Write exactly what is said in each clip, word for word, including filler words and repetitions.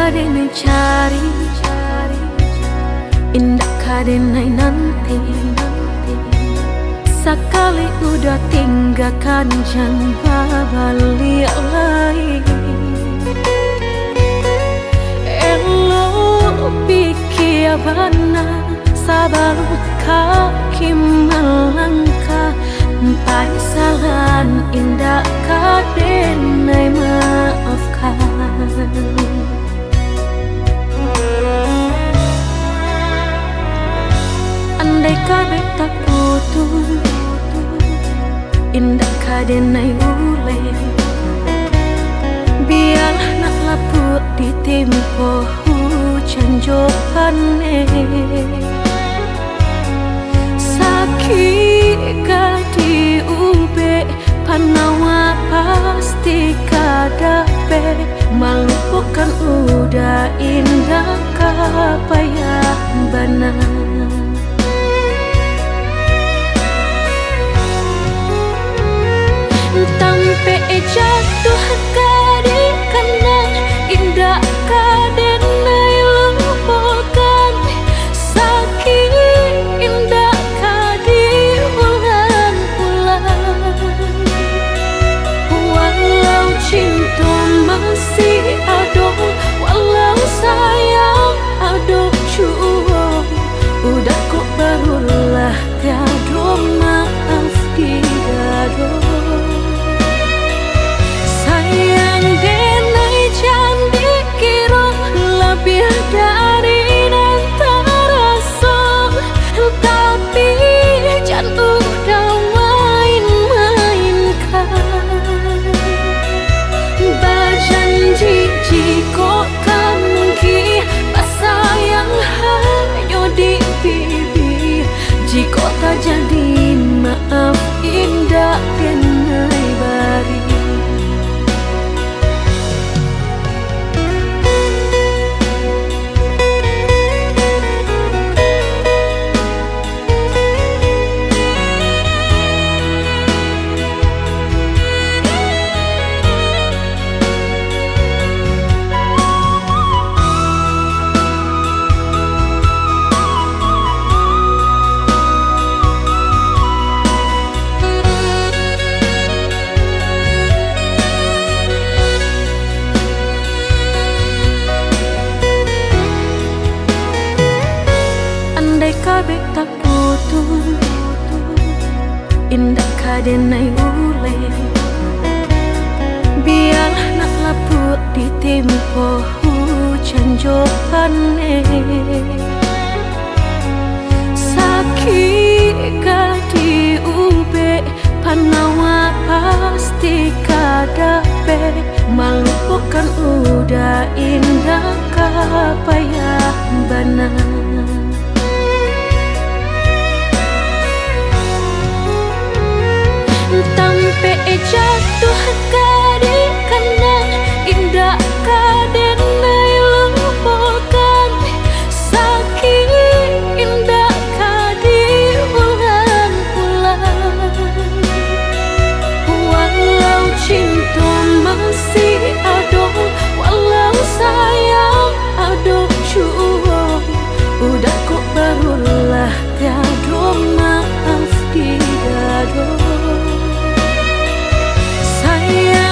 Ka denai cari, indak ka denai nanti. Sakali udah tinggakan, jan babaliak lai. Elok pikia bana sabalun kaki malangkah. Panyasalan indak ka denai maafkan. Andai ka beta putus, indak ka denai uleh. Bialah nak lapuak ditimpo hujan jo paneh. Sakik ka diubek, panawa pasti ka dapek. Malupokan udah indak ka payah bana. Tampek jatuah ka dikanang, indak ka denai lupokan. Sakik indak ka diulang-ulang. Walau cinto masih ado, walau sayang ado juo, udah kok barulah tiado maaf di dado. Sayang denai jan dikiro labiah dari nan taraso, tapi jan udah main-mainkan. Bajanji jikok ka mungkin basayang hanyo di bibia, jikok tajadi maaf indak denai bari. Andai ka beta putus, indak ka denai uleh. Bialah nak lapuak ditimpo hujan jo paneh. Sakik ka diubek, panawa pasti ka dapek. Malupokan udah indak ka payah bana. Tampek jatuah ka dikanang, indak ka denai lupokan. Sakik indak ka diulang-ulang. Walau cinto masih ado, walau sayang ado juo, udah kok barulah tiado maaf di dado. Sayang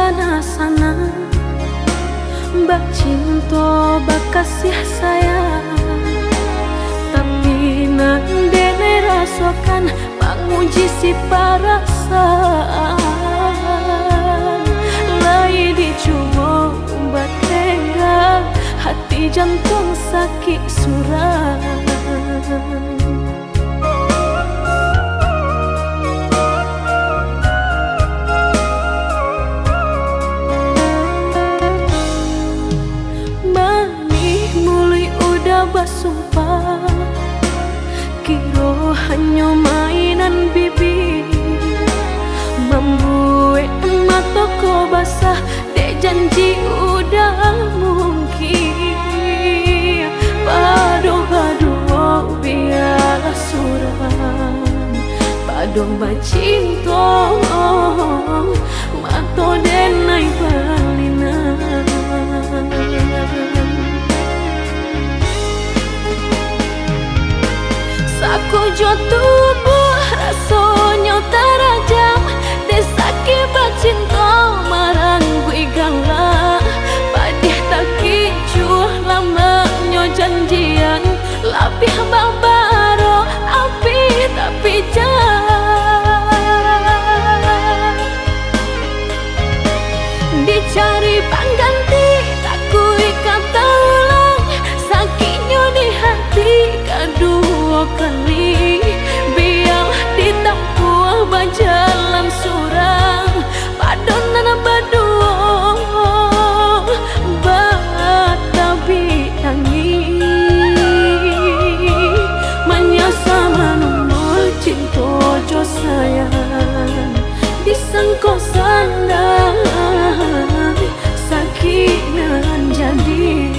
Sanang-sanang bacinto, bakasiah sayang, tapi nan denai rasokan manguji si parasaan. Lai dicubo batenggang, hati jantuang sakik surang. Manih muluik udah basumpah, kiro hanyo mainan bibia, mambuek mato ko basah, dek janji udah mungkin. Pado baduo bialah surang, pado bacinto mato denai balinang. Sakujuah tubuah rasonyo tarajam, dek sakik bacinto marangguik galak. Padiah takicuah lamaknyo janjian, labiah babaro api tapijak. Dicari pangganti, takuik ka taulang, sakiknyo di hati kaduo kali. Bialah ditampuah bajalan surang, pado nan baduo batabik tangih. Manyasa manumbuah cinto jo sayang, disangko sandai, sakik nan jadi.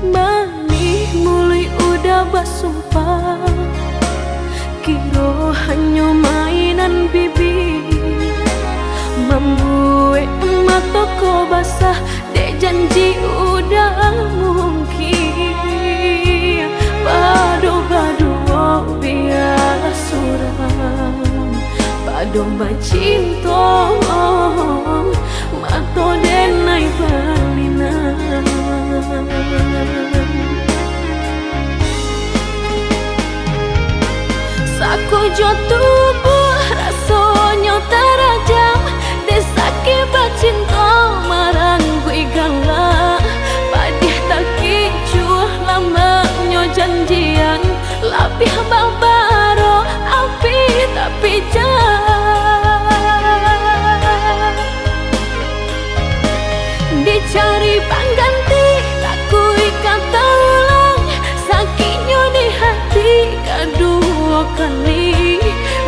Manih muluik udah basumpah, kiro hanyo mainan bibia, mambuek mato ko basah, dek janji udah mungkin. Pado baduo bialah surang, pado bacinto mato denai balinang. Sakujuah tubuah rasonyo tarajam, dek sakik bacinto marangguik galak. Padiah takicuah lamaknyo janjian, labiah babaro api tapijak. Dicari pangganti, takuik ka taulang, sakiknyo di hati kaduo kali.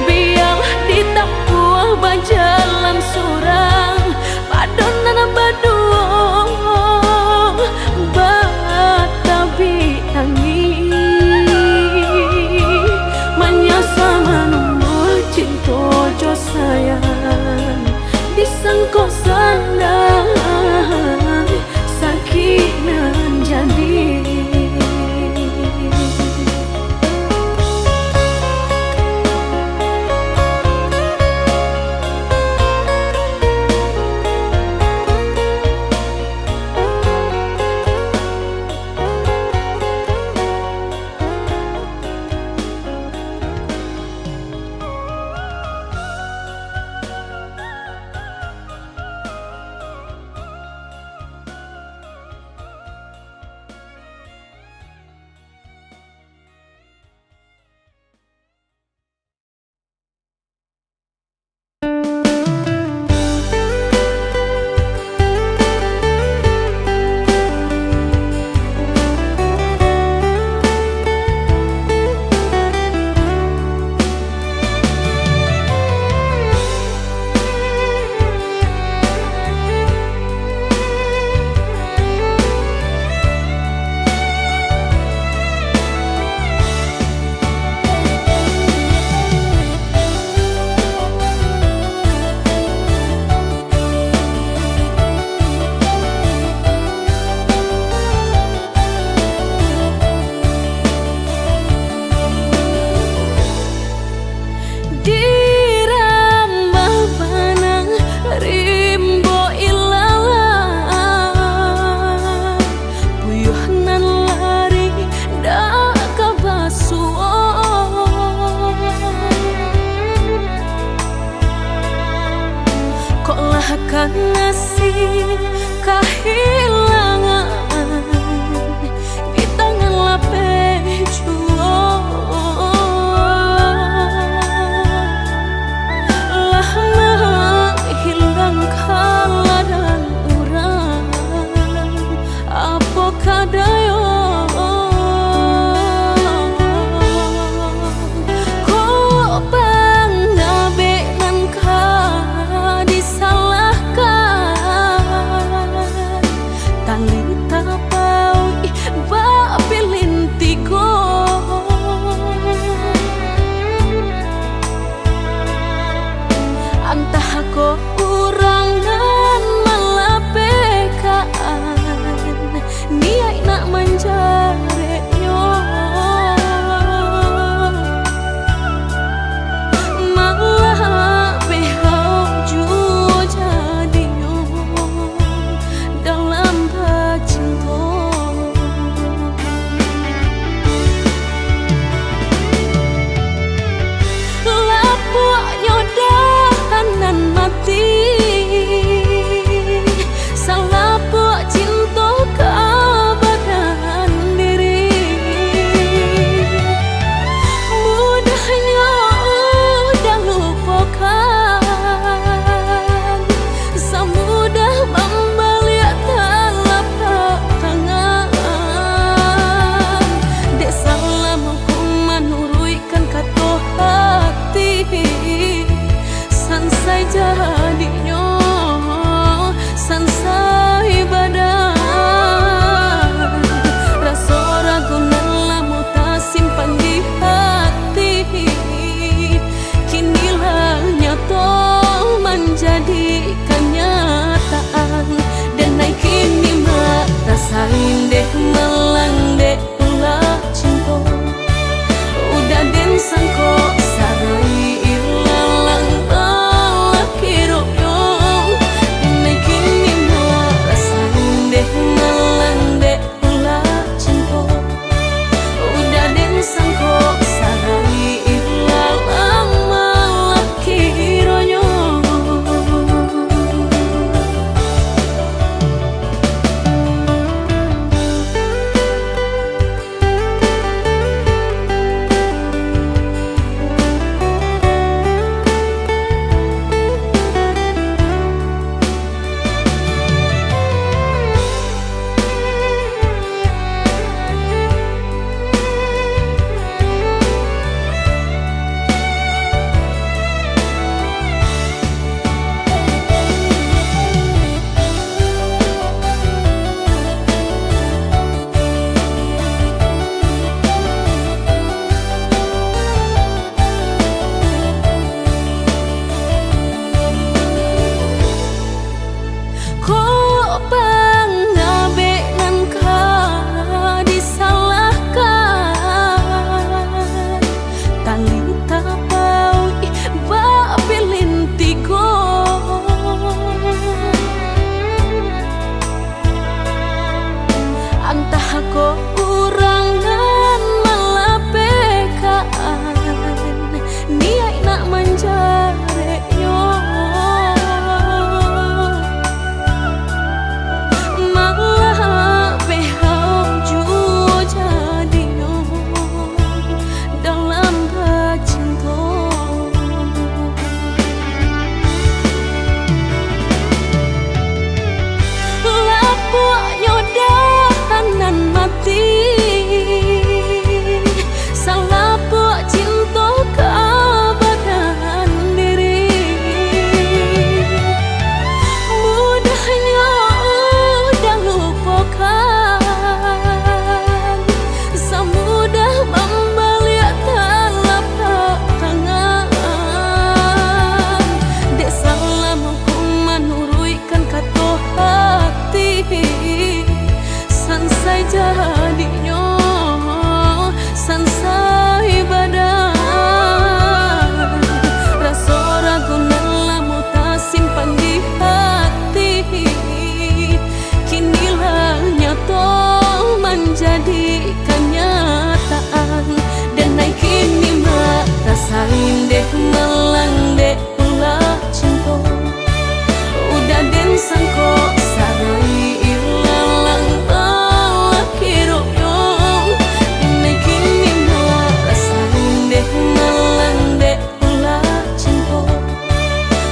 Bialah ditampuah bajalan surang, pado nan baduo batabik tangih. Manyasa manumbuah cinto jo sayang, disangko sandai, sakik nan jadi. Urang nan malapehkan niaik nak manjareknyo, malah beh hau juo jadinyo dalam bacinto. Lapuaknyo dahan nan mati, salapuak cinto ka badan diri. Mudahnyo udah lupokan, samudah mambaliak talapak tangan. Dek salamo ko manuruikkan kato hati, sansai jadinyo, sansai badan. Raso ragu nan lamo tasimpan di hati, kini lah nyato manjadi kanyataan. Dan ai kini marasa indeh malang dek ulah cinto. Udah den sangko sarai ilalang balakiruyo. Ini kini marasa indeh malang dek ulah cinto.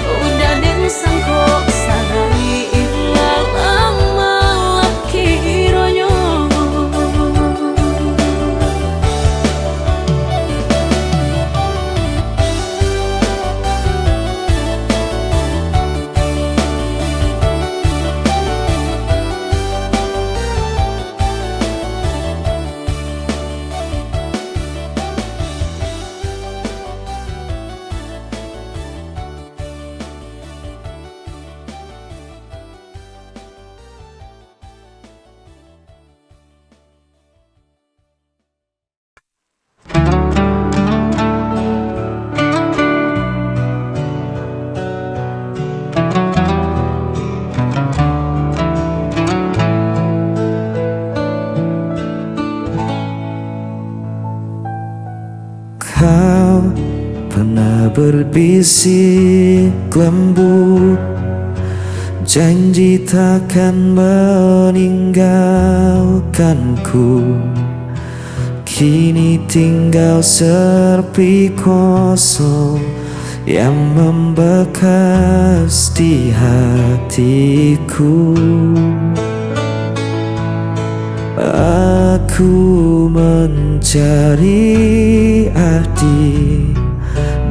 Udah den sangko sarai ilalang balakiruyo. Kau pernah berbisik lembut, janji takkan meninggalkanku. Kini tinggal sepi kosong yang membekas di hatiku. Aku mencari arti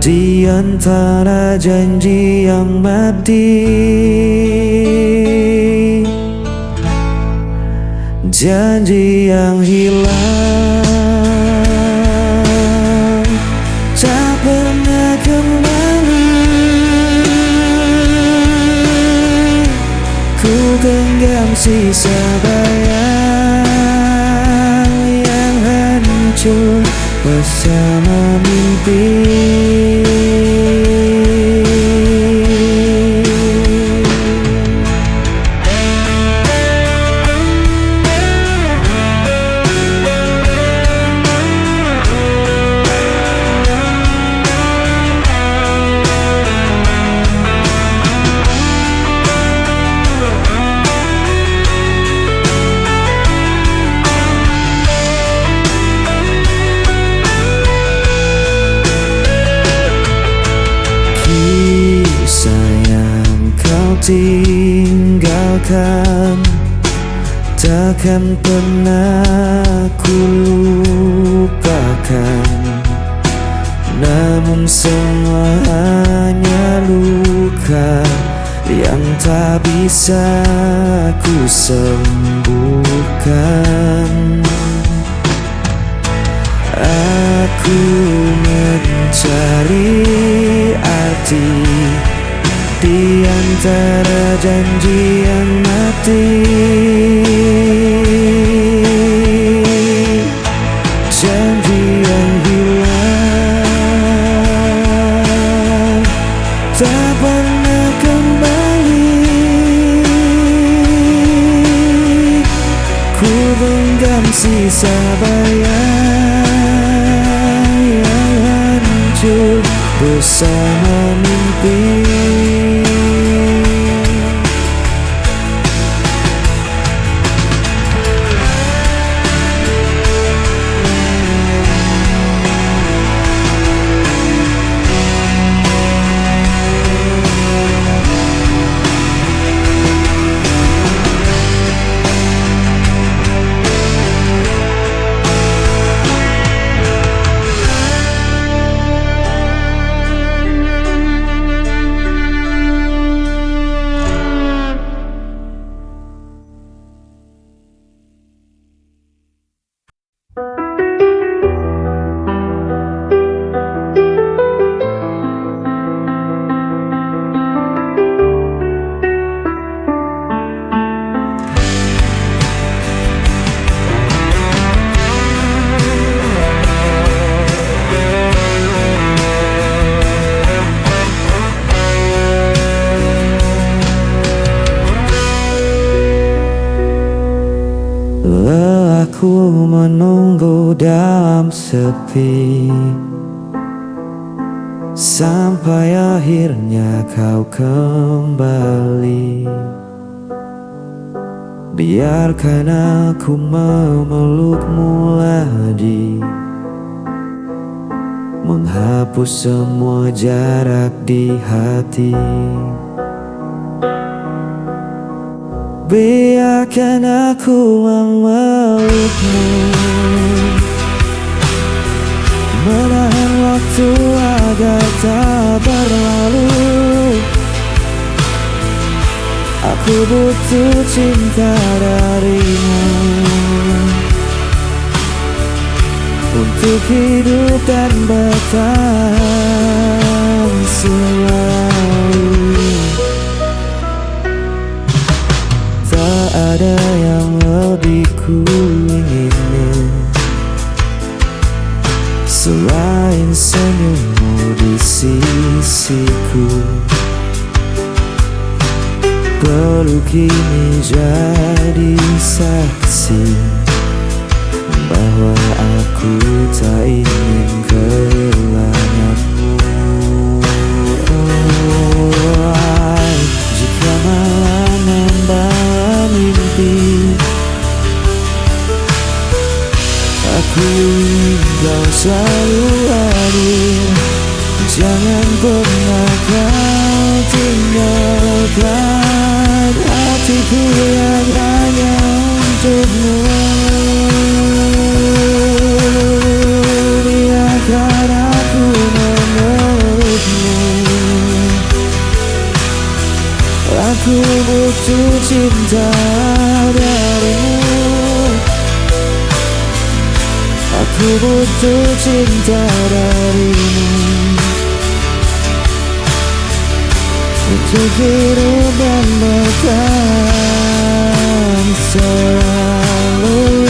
di antara janji yang mati, janji yang hilang tak pernah kembali. Ku genggam sisa bayang yang hancur bersama mimpi. Kisah yang kau tinggalkan takkan pernah ku lupakan. Namun semua hanya luka yang tak bisa ku sembuhkan. Aku mencari arti di antara janji yang mati, janji yang hilang tak pernah kembali. Ku Genggam sisa bayang yang hancur bersama mimpi. Lelah ku menunggu dalam sepi, sampai akhirnya kau kembali. Biarkan aku memelukmu lagi, menghapus semua jarak di hati. Biarkan aku memelukmu, menahan waktu agar tak berlalu. Aku butuh cinta darimu untuk hidup dan bertahan selalu. Tak ada yang lebih ku inginkan selain senyummu di sisiku. Peluk ini jadi saksi bahwa aku tak ingin kehilanganmu. Jika malam membawa mimpi, aku ingin kau selalu hadir. Jangan pernah kau tinggalkan hatiku yang hanya untukmu. Biarkan aku memelukmu. Aku butuh cinta darimu. Aku butuh cinta darimu untuk hidup dan bertahan selalu.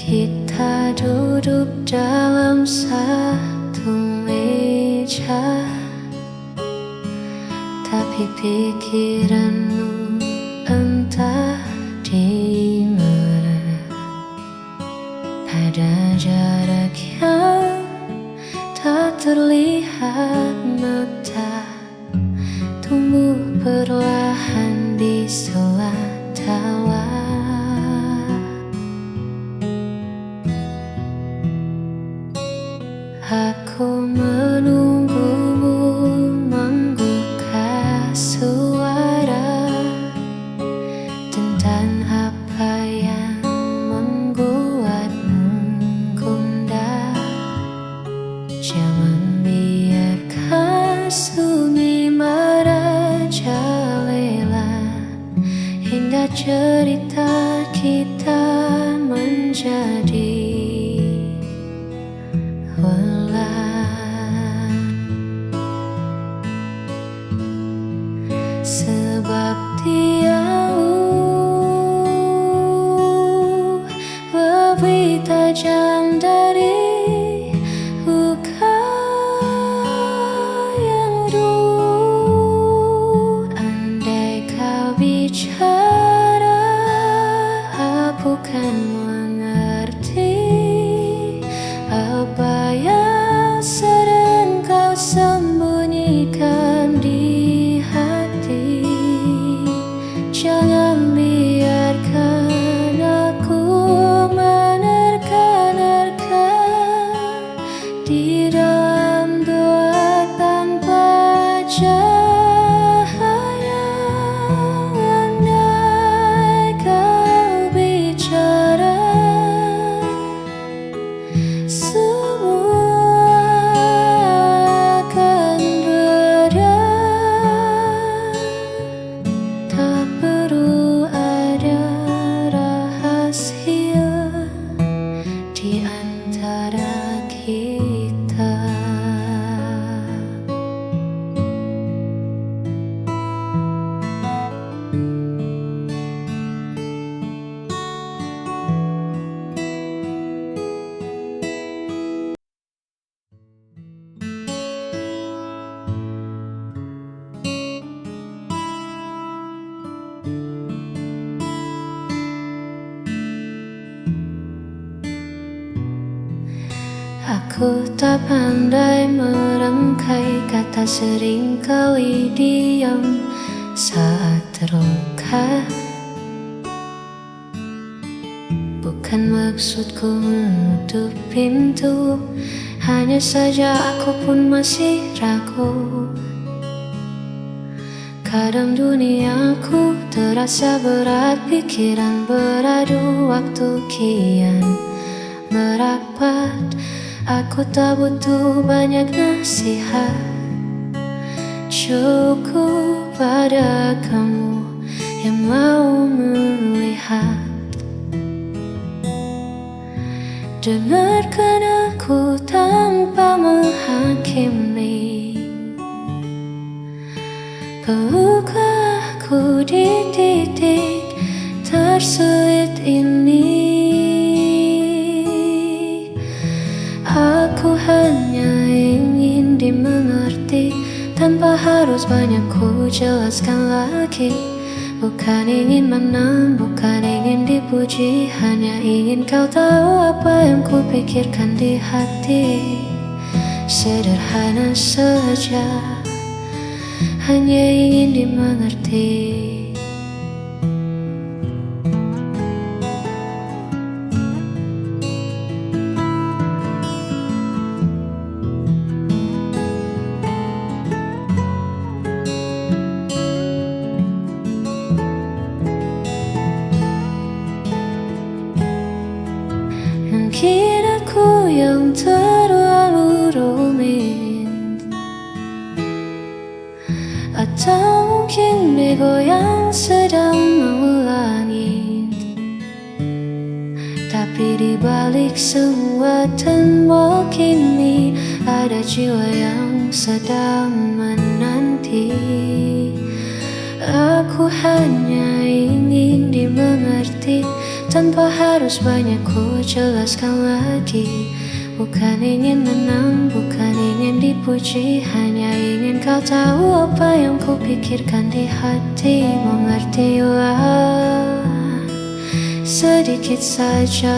Kita duduk dalam satu meja, tapi pikiranmu entah di mana. Ada jarak yang tak terlihat mata, tumbuh perlahan di sela tawa. Aku menunggumu mangguka suara tentang apa yang membuatmu gundah. Jangan biarkan sunyi merajalela hingga cerita kita menjadi ulang. Sebab tiang lebih tajam dari luka yang dulu. Andai kau bicara, aku kan mengerti apa yang sedang kau sembunyikan di hati. Jangan biarkan aku menerka-nerka di dalam doa tanpa cahaya. Andai kau bicara, semua akan berakhir. Tak perlu ada rahasia di antara kita. Aku tak pandai merangkai kata, seringkali diam saat terluka. Bukan maksudku menutup pintu, hanya saja aku pun masih ragu. Kadang duniaku terasa berat, pikiran beradu, waktu kian merapat. Aku tak butuh banyak nasihat, cukup ada kamu yang mau melihat. Dengarkan aku tanpa menghakimi. Peluklah aku di titik tersulit ini. Aku hanya ingin dimengerti, tanpa harus banyak ku jelaskan lagi. Bukan ingin menang, bukan ingin dipuji, hanya ingin kau tahu apa yang ku pikirkan di hati. Sederhana saja, hanya ingin dimengerti. Mungkin aku yang terlalu rumit, atau mungkin ego yang sedang melangit. Tapi di balik semua tembok ini, ada jiwa yang sedang menanti. Aku hanya ingin dimengerti, tanpa harus banyak ku jelaskan lagi. Bukan ingin menang, bukan ingin dipuji, hanya ingin kau tahu apa yang ku pikirkan di hati. Mengertilah sedikit saja.